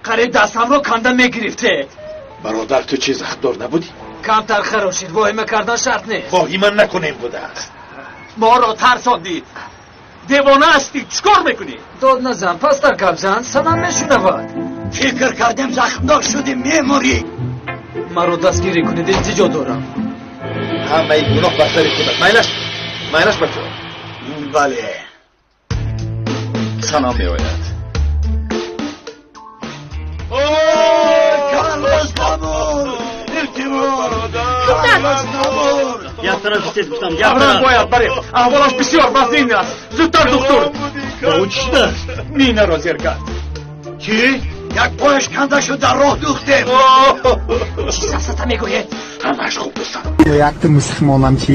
Қариб дастамро канда мегирифтед. Бародар, ту чӣ захмдор набудӣ? Камтар харошид, воҳима кардан шарт нест. Воҳима накунем будааст. Моро тарсондӣ. Девона ҳастӣ, чӣ кор мекунӣ? Дод назан, пасттар гап зан, санам мешунавад. Фикр кардем захмдор шудӣ, мемурӣ. Маро дастгирӣ кунед, илтиҷо дорам. Ҳамаи гуноҳ бар сари худат. Майлаш, майлаш, бачо. Бале. Санам меояд. Карлос набур, илтимос, Карлос набур. Як тараф тез гуфтам, як Аврам тараф. Бояд барем, аҳволаш бисёр вазнин аст. Зудтар, духтур. Ба ӯ чӣ шудааст? Минаро зер кард. Чӣ? Як пояш канда шуд, дар роҳ духтем. Чӣ сафсата мегӯед? Ҳамааш хуб, дӯстам. Якта мусихмонам чӣ?